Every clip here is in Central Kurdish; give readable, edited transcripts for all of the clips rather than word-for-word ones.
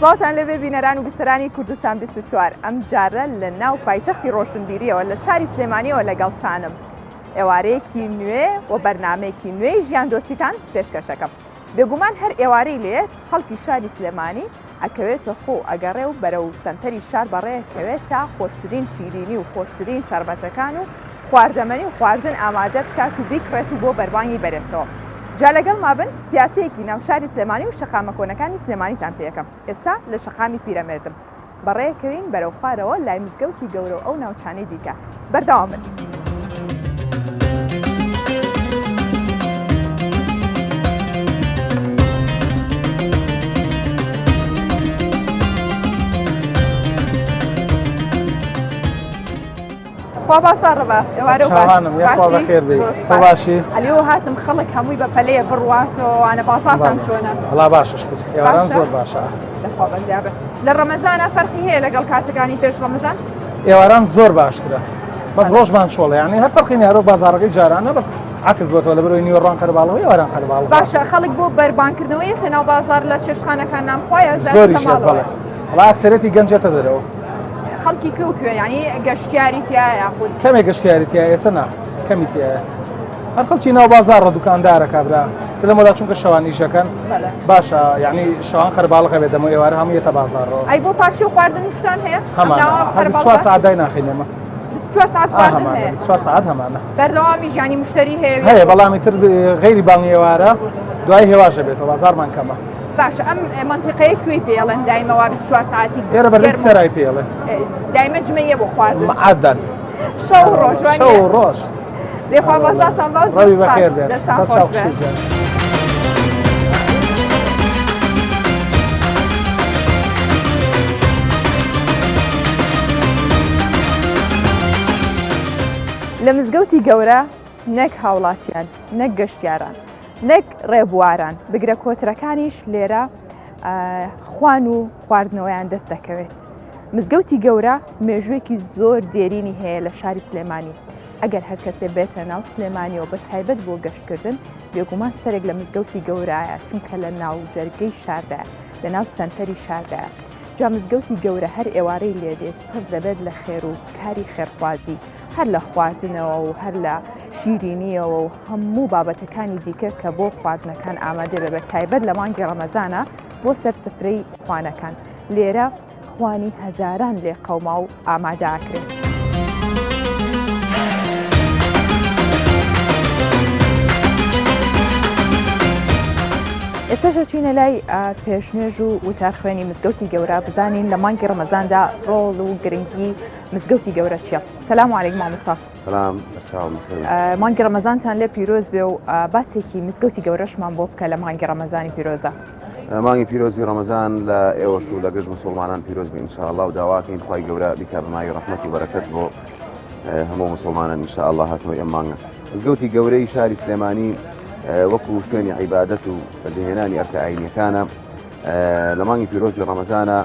سڵاوتان لێبێ بینەران و بیسەرانی کوردستان 24 ئەم جارە لە ناو پایتەختی ڕۆشنبیریەوە لە شاری سلێمانیەوە لەگەڵتانم ئێوارەیەکی نوێ و بەرنمەیەکی نوێی ژیان دۆستیتان پێشکەشەکەم بێگومان هەر ئێوارەی لێت خەڵکی شاری سلێمانی ئەکەوێتە خۆ و ئەگەڕێ و بەرەو سەنتەری شار بەڕێکەوێت تا خۆشترین شیرینی و خۆشترین شەربەتەکان و خواردەمەنی و خواردن ئامادە بکات و بیکڕێت و بۆ بەربانگی بەرێتەوە. جا لەگەڵما بن پیاسەیەکی ناو شاری سلێمانی و شەقامە کۆنەکانی سلێمانیتان پێ ئەکەم. ئێستا لە شەقامی پیرەمێردم. بەڕێکەوین بەرەو خوارەوە لای مزگەوتی گەورە و ئەو ناوچانەی دیکە. بەردەوام بن. خوا بازاڕە بە ئێوارە و باش. چاوانم یاخوا باشی؟ بەخێر بێی زۆر تۆ سوپاس. باشی ئەلێوە هاتم خەڵک هەمووی بە پەلەیە بڕواتەوە وانە بازاڕتان چۆنە وەڵا باشە شکر ئێواران باشە؟ زۆر باشە لەخوا بەزیا بێ لە ڕەمەزانە فەرقی هەیە لەگەڵ کاتەکانی پێش ڕەمەزان ئێواران زۆر باشترە بەس ڕۆژمان چۆڵە یعنی هەر فەرقی نییە هەرۆ بازاڕەکەی جارانە بەس عکس بۆتەوە لە بەرەوەی نیوەڕوان قەرەباڵغ ئێواران قەرەباڵغ باشە خەڵک بۆ بەربانکردنەوە یەتە ناو بازاڕ لە چێشتخانەکان نانخوایە زیاتر زۆریش لە هەیە، ماڵەوە بەڵێ وەڵا ئەکسەرێتی گەنجێتە دەرەوە خەڵکی کوێ و کوێ یعنی گەشتیاری تیایە یاخود کەمێک گەشتیاری تیا ئێستا نا کەمی تیایە هەر خەڵکی ناو بازاڕە دوکاندارە کابرا کە لەمەدا چونکە شەوان ئیشەکەن بەڵێ. باشە یعنی شەوان قەرەباڵغە بێت دەمەوە ئێوارە هەموو یەتە بازاڕەوە ئەی بۆ پارچە و خواردن شتان هەیە ئەم هەمانە ناوە هەر قەرەباڵغە؟ 24 سەعات دای ناخەین ئێمە 24 سەعات ئا، خواردن هەمانە هەیە 24 سەعات هەمانە بەردەوامیش یعنی مشتری هەیە هەیە بەڵام ئیتر غەیری بانگی ئێوارە دوای هێواش دەبێتەوە بازاڕمان کەمە باشە ئەم مەنتیقەیە کوێی پێڵێن دایمە وا 24 سەعاتی ئێرە بەردەم گەرم و- سەرای پێڵێ دایمە جمەیە بۆ خواردن عادەن شەو و ڕۆژ وانیە؟ شەو و ڕۆژ دێخوا بازاڕتان باو زۆر ڕەوی سوپاس. بەخێر بێت دەستان سەر خۆش چاو بێ. خوشی گیان. لە مزگەوتی گەورە نەک هاوڵاتیان نەک گەشتیاران نەک ڕێبواران بگرە کۆترەکانیش لێرە خوان و خواردنەوەیان دەست دەکەوێت. مزگەوتی گەورە مێژوویەکی زۆر دێرینی هەیە لە شاری سلێمانی. ئەگەر هەر کەسێ بێتە ناو سلێمانیەوە بە تایبەت بۆ گەشتکردن بێگومان سەرێک لە مزگەوتی گەورایە چونکە لە ناو جەرگەی شاردایە لە ناو سەنتەری شاردایە. جا مزگەوتی گەورە هەر ئێوارەی لێدێت پڕ دەبێت لە خێر و کاری خێرخوازی هەر لە خواردنەوە و هەر لە شیرینیەوە و هەموو بابەتەکانی دیکە کە بۆ خواردنەکان ئامادە بێ بە تایبەت لە مانگی ڕەمەزانە بۆ سەر سفرەی خوانەکان لێرە خوانی هەزاران لێ قەوما و ئامادە ئەکرێت. ئێستاش ئەچینە لای پێشنوێژ و وتارخوێنی مزگەوتی گەورە بزانین لە مانگی ڕەمەزاندا ڕۆڵ و گرنگی مزگەوتی گەورە چییە؟ سلام علیک مامۆستا. سلام مانگی ڕەمەزانتان لێ پیرۆز بێ و باسێکی مزگەوتی گەورەشمان بۆ بکە لە مانگی ڕەمەزانی پیرۆزە. مانگی پیرۆزی ڕەمەزان لە ئێوەش و لە گشت مسلمانان پیرۆز بێ ئینشاءاللە و داواکەین خوای گەورە بیکا بە مایەی ڕەحمەت و بەرەکەت بۆ هەموو مسلمانان ئینشاءاللە هاتنەوەی ئەم مانگە. مزگەوتی گەورەی شاری سلێمانی وەکو شوێنی عیبادەت و بەجێهێنانی ئەرکە ئاینیەکانە لە مانگی پیرۆزی ڕەمەزانە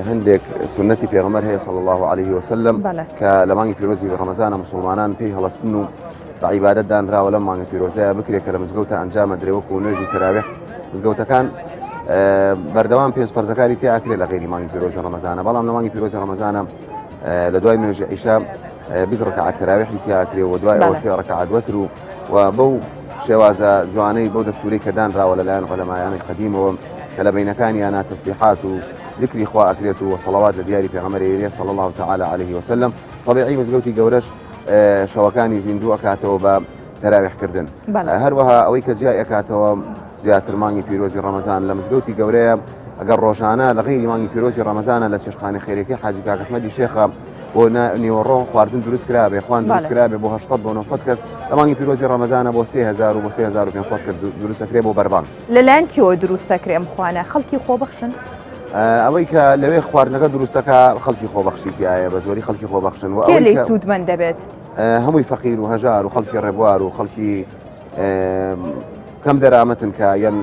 هەندێک سنەتی پێغەمبەر هەیە صلی الله علیه وسلم کە لە مانگی پیرۆزی ڕەمەزانە مسلمانان پێی هەڵستن و بە عیبادەت دانراوە لەم مانگە پیرۆزەیە بکرێت کە لە مزگەوتە ئەنجامە درێ وەکو نوێژی تەراویح مزگەوتەکان بەردەوام پێنج فەرزەکانی تیا ئەکرێت لە غەیری مانگی پیرۆزی ڕەمەزانە بەڵام لە مانگی پیرۆزی ڕەمەزانە لە دوای نوێژی عیشا 20 ڕکعات تەراویحی تیا ئەکرێ و دوای ئەوە سێ ڕکعات وەتر و و بەو شێوازە جوانەی بەو دەستوری کە دانراوە لەلایەن عولەمایانی قەدیمەوە کە لە بینەکانیانە تەسبیحات و ذکری خوا ئەکرێت و سەڵەوات لە دیاری پێغەمبەری صلی الله تعالی علیه وسلم طبیعی مزگەوتی گەورەش شەوەکانی زیندوو ئەکاتەوە بە تەراویح کردن هەروەها ئەوەی کە جیای ئەکاتەوە زیاتر مانگی پیرۆزی ڕەمەزان لە مزگەوتی گەورەیە ئەگەر ڕۆژانە لە غەیری مانگی پیرۆزی ڕەمەزانە لە چێشتخانە خێرەکەی حاجی کاک ئەحمەدی شێخە بۆ نیوەڕۆ خواردن دروست کرابێ خوان دروست کرابێ بۆ 800 بۆ 900 کەس لە مانگی پیرۆزی ڕەمەزانە بۆ 3000 و بۆ 3500 کەس دروست دەکرێ بۆ بەربانگ. لەلایەن کێوە دروست دەکرێ ئەم خوانە خەڵکی خۆبەخشن؟ ئەوەی کە لەوێ خواردنەکە دروستەکە خەڵکی خۆبەخشی تایە بە زۆری خەڵکی خۆبەخشن و کێ لێی سوودمەند دەبێت؟ هەمووی فەقیر و هەژار و خەڵکی ڕێبوار و خەڵکی. کەم دەرامەتن کە یان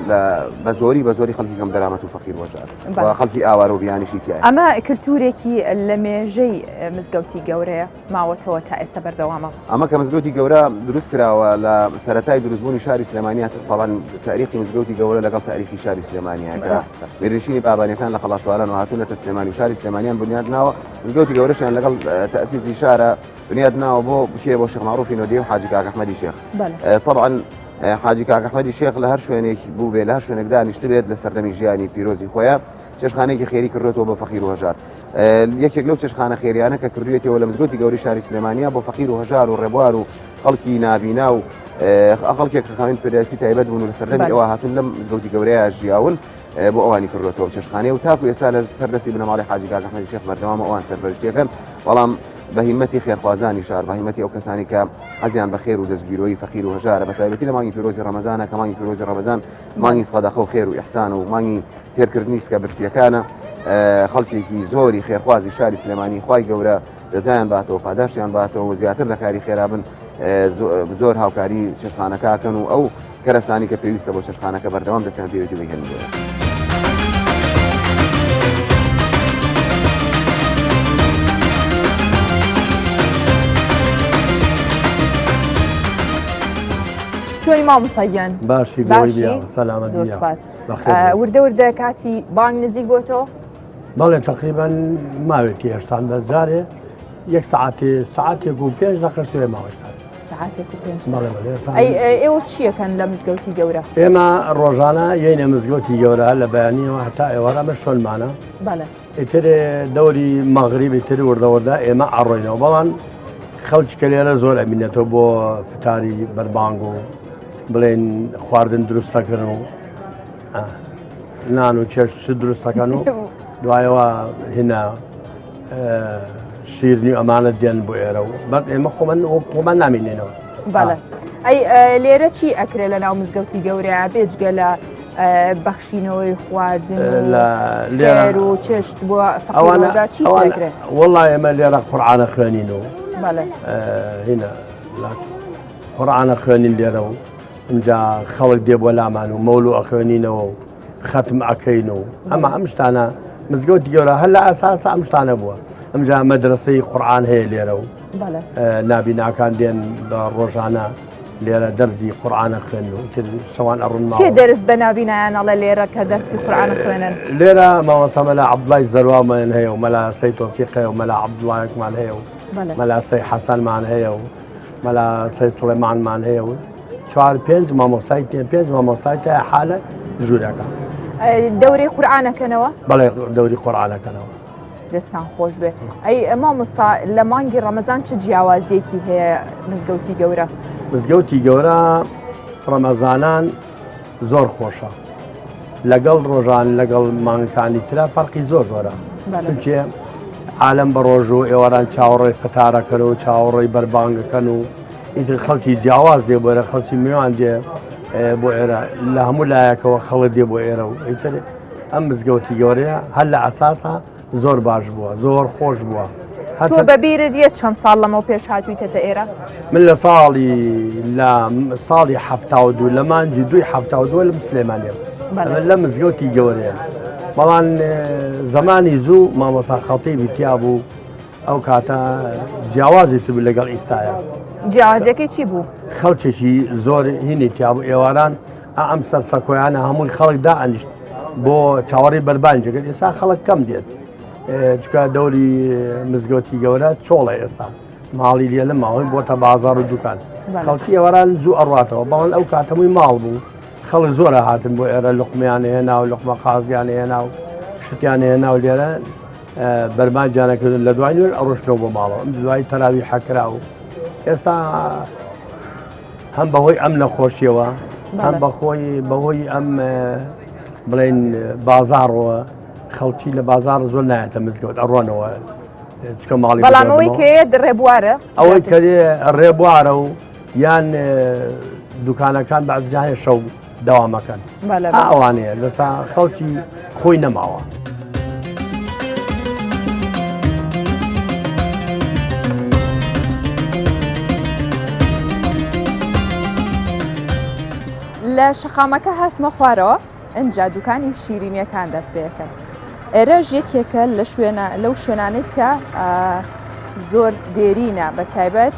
بە زۆری بە زۆری خەڵکی کەم دەرامەت و فەقیر وەژار خەڵکی ئاوارە و بیانیشی تیایە. ئەمە کلتورێکی لە مێژەی مزگەوتی گەورەیە ماوەتەوە تا ئێستا بەردەوامە. ئەمە کە مزگەوتی گەورە دروست کراوە لە سەرەتای دروستبوونی شاری سلێمانیە تەبعەن تاریخی مزگەوتی گەورە لەگەڵ تاریخی شاری سلێمانیە کە میرنشینی بابانیەکان لە قەڵاچوالان و هاتوونەتە سلێمانی و شاری سلێمانیان بنیاد ناوە مزگەوتی گەورەشیان لەگەڵ تەئسیسی شارە بنیاد ناوە بۆ بکێ بۆ شێخ مەعروفی نۆدێ و حاجی کاک ئەحمەدی شێخ تەبعەن حاجی کاک ئەحمەدی شێخ لە هەر شوێنێک بوو بێ لە هەر شوێنێک دانیشتبێت لە سەردەمی ژیانی پیرۆزی خۆیان چێشخانێکی خێری کردوێتەوە بۆ فەقیر و هەژار یەکێک لەو چێشخانە خێریانە کە کردوێتەوە لە مزگەوتی گەوری شاری سلێمانیا بۆ فەقیر و هەژار و ڕێبوار و خەڵکی نابینا و خەڵکێک کە خاوەن پێداویستی تایبەت بوون و لە سەردەمی ئەوە هاتوون لەم مزگەوتی گەورەیە ژیاون بۆ ئەوانی کردوێتەوە چێشخانەیە و تاکو ئێستا لە سەر دەستی بنەماڵەی حاجی کاک ئەحمەدی شێخ بەردەوامە ئەوان سەرپەرشتیەکەن بەڵام بە هیمەتی خێرخوازانی شار بە هیمەتی ئەو کەسانی کە حەزیان بە خێر و دەستگیرۆیی فەقیر و هەژارە بە تایبەتی لە مانگی پیرۆزی ڕەمەزانە کە مانگی پیرۆزی ڕەمەزان مانگی سەدەقە و خێر و ئیحسان و مانگی تێرکردنی سکە برسیەکانە خەڵکێکی زۆری خێرخوازی شاری سلێمانی خوای گەورە جەزایان باتەوە پاداشتیان باتەوە و زیاتر لە کاری خێرابن زۆر هاوکاری چێشتخانەکەکەن و ئەو کەرەسانی کە پێویستە بۆ چێشتخانەکە بەردەوام دەستیان پێوێتی بهێنن بۆیان. چۆنی مامۆستا گیان باشی باشی سەلامەت زۆر سپاس وردە وردە کاتی بانگ نزیک بۆتەوە بەڵێ تقریبان ماوێتی هێشتان بەس جارێ یەک سعاتێ سعاتێک و پێنج دەقەش لێ ماوەشتان سعاتێک و پێنج بەڵێ بەڵێ ئەی ئێوە چیەکەن لە مزگەوتی گەورە ئێمە ڕۆژانە یەینە مزگەوتی گەورە لە بەیانیەوە هەتا ئێوارە ئەمە شۆنمانە بەڵێ ئیتر دەوری مەغریبی تر وردەوەردە ئێمە ئەڕۆینەوە بەڵام خەڵکی کە لێرە زۆر ئەمینێتەوە بۆ فتاری بەربانگ و بڵێن خواردن دروستەکەن و نان و چێشت چ دروستەکەن و دوایەوە هینا شیرنی و ئەمانە دێن بۆ ئێرە و بەس ئێمە خۆمان خۆمان نامینێنەوە بەڵێ ئەی لێرە چی ئەکرێ لە ناو مزگەوتی گەورەیە بێجگە لە بەخشینەوەی خواردن لێر و چێشت بۆ ئەوانە چی ئەکرێ وەڵا ئێمە لێرە قورعانە خوێنین و هینا قورعانە خوێنین لێرە و ئینجا خەڵک دێ بۆ لامان و مەولو ئەخوێنینەوە و خەتم ئەکەین و ئەمە ئەم شتانە مزگەوتی گەورە هەر لە ئاساسە ئەم شتانە بووە ئەمجا مەدرسەی قورعان هەیە لێرە و نابیناکان دێن بە ڕۆژانە لێرە دەرزی قورعانە خوێن و تر شەوان ئەڕون ماوە. کێ دەرس بە نابینایان ئەڵێ لێرە کە دەرسی قورعانە خوێنن؟ لێرە مامۆستا مەلا عەبدوڵای زەروامان هەیە و مەلا سەی تۆفیق هەیە و مەلا عەبدوڵایەکمان هەیە و مەلا سەی حەسەنمان هەیە و مەلا سەی سڵێمانمان هەیە و چوار پێنج مامۆستای پێ پێنج مامۆستای تا حالە ژوورەکە دەوری قورآانەکەنەوە بەڵێ دەوری قورآانەکەنەوە دەستان خۆش بێ ئەی مامۆستا لە مانگی ڕەمەزان چ جیاوازیەکی هەیە مزگەوتی گەورە مزگەوتی گەورە ڕەمەزانان زۆر خۆشە لەگەڵ ڕۆژان لەگەڵ مانگەکانی ترا فەرقی زۆر زۆرە چونکێ عالم بە ڕۆژ و ئێواران چاوەڕێی فتارەکەن و چاوەڕێی بەربانگەکەن و ئیتر خەڵکی جیاواز دێ بۆ ئێرە خەڵکی میوان دێ بۆ ئێرە لە هەموو لایەکەوە خەڵک دێ بۆ ئێرە و ئیتر ئەم مزگەوتی گەورەیە هەر لە ئەساسا زۆر باش بووە زۆر خۆش بووە. تۆ بەبیرت یە چەند ساڵ لەمەو پێش هاتوویتەتە ئێرە؟ من لە ساڵی لە ساڵی 72 لە مانگی دووی 72 لەم سلێمانیم لە مزگەوتی گەورەیە بەڵام زمانی زوو مامۆسا خەتیبی تیا بوو ئەو کاتە جیاوازی تر بوو لەگەڵ ئیستایە جیاوازیەکەی چی بوو؟ خەڵکێکی زۆر هینی تیا بوو ئێواران ئەم سەر سەکۆیانە هەمووی خەڵک دائەنیشت بۆ چاوەڕێی بەربانگ دەکرد ئێستا خەڵک کەم دێت چکە دەوری مزگەوتی گەورە چۆڵە ئێستا ماڵی لێ لە ماڵی بۆتە بازار و دوکان خەڵکی ئێواران زوو ئەڕاتەوە بەڵام ئەو کاتەمووی ماڵ بوو خەڵک زۆرە هاتن بۆ ئێرە لقمیان هێنا و لقمە قازیان هێنا و شتیان هێنا و لێرە بەرماجانەکردن لە دوای نوێ ئەڕۆشتەوە بۆ ماڵەوە دوای تەراوی حەکرا و ئێستا هەم بەهۆی ئەم نەخۆشیەوە هەم بەخۆی بەهۆی ئەم بڵێن بازاڕەوە خەڵکی لە بازار زۆر نایەتە مزگەوت ئەڕۆنەوە چکە ماڵی بەڵام ئەوەی کێ ڕێبوارە ئەوەی کە ڕێبوارە و یان دوکانەکان بەعزجاهەیە شەو دەوامەکەن ئەوانەیە لەسا خەڵکی خۆی نەماوە. لە شەقامەکە هاتمە خوارەوە ئنجا دوکانی شیرینیەکان دەست پێکەن. ئێرەش یەکێکە لە شوێنە لەو شوێنانەی کە زۆر دێرینە بە تایبەت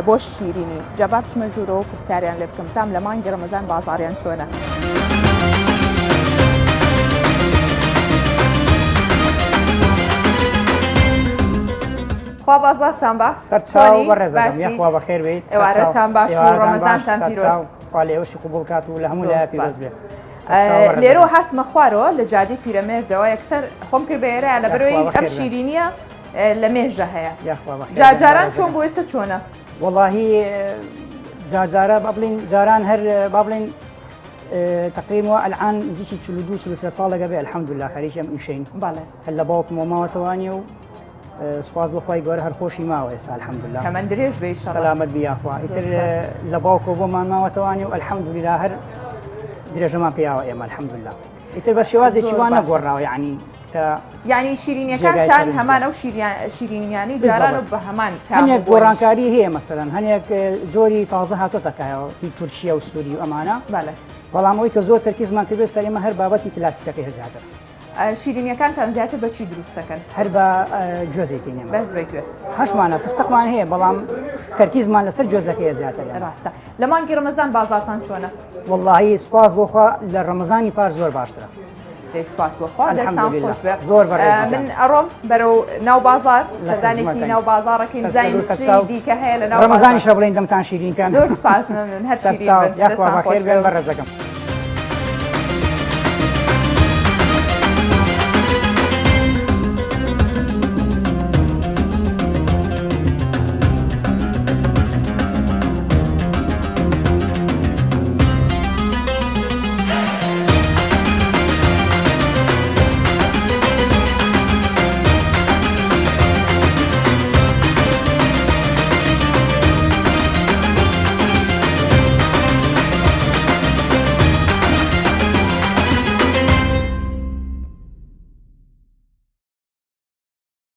بۆ شیرینی جا با بچمە ژوورەوە پرسیاریان لێ بکەم تام لە مانگی ڕەمەزان بازاڕیان چۆنە. خوا بازاڕتان با سەرچاو بەڕێزەکەم یاخوا بەخێر بێیت ئێوارەتان باش و ڕەمەزانتان پیرۆز خوا لە ئێوەشی قبوڵ کات و لە هەموو لایە پیرۆز بێ. لێرەوە هاتمە خوارەوە لە جادەی پیرەمێردەوە یەکسەر خۆم کرد بە ئێرە لە بەرەوەی ئەم شیرینیە لە مێژە هەیە جاران چۆن بۆ ئێستا چۆنە وەڵاهی جارجارە با بڵین جاران هەر با بڵین تقریبا الان نزیکی 42 43 ساڵ لەگە بێ الحمدلله خەریکی ئەم ئیشەین بەڵێ هەر لە باوکمەوە ماوەتەوانیە و سوپاس بۆ خوای گەورە هەر خۆشی ماوە ئێستا الحمدلله تەمەن درێژ بێ ئیشەڵا سەلامەت بی یاخوا ئیتر لە باوکەوە بۆمان ماوەتەوانی و الحمدلله هەر درێژەمان پیاوە ئێمە الحمدلله ئیتر بە شێوازێکی وا نەگۆڕاوە یعنی یعنی شیرینیەکانتان هەمان ئەو شیرینیانەی جاران و بە هەمان هەنێک گۆڕانکاری هەیە مەسەلەن هەنێک جۆری تازە هاتۆتە کایەوە هی تورکیە و سووری و ئەمانە بەڵام ئەوەی کە زۆر تەرکیزمان کردێت سەر ئێمە هەر بابەتی کلاسیکەکەی زیاتر شیرینیەکانتان زیاتر بە چی دروست دەکەن؟ هەر بە گوێزێکی نێمە بەس بە گوێز هەشمانە فستقمان هەیە بەڵام تەرکیزمان لەسەر گوێزەکەیە زیاتر ڕاستە لە مانگی ڕەمەزان بازاڕتان چۆنە؟ وەڵڵاهی سوپاس بۆ خوا لە ڕەمەزانی پار زۆر باشترە دەی سوپاس بۆ خوا دەستان خۆش بێ زۆر بەڕێز من ئەڕۆم بەرەو ناو بازار سەردانێکی ناو بازاڕەکەین بزانین چی دیکە هەیە لە ناو ڕەمەزانیشە بڵێن دەمتان شیرین کەن زۆر سوپاس مەمنون هەر شیرین بن یاخوا بەخێر بێن بەڕێزەکەم.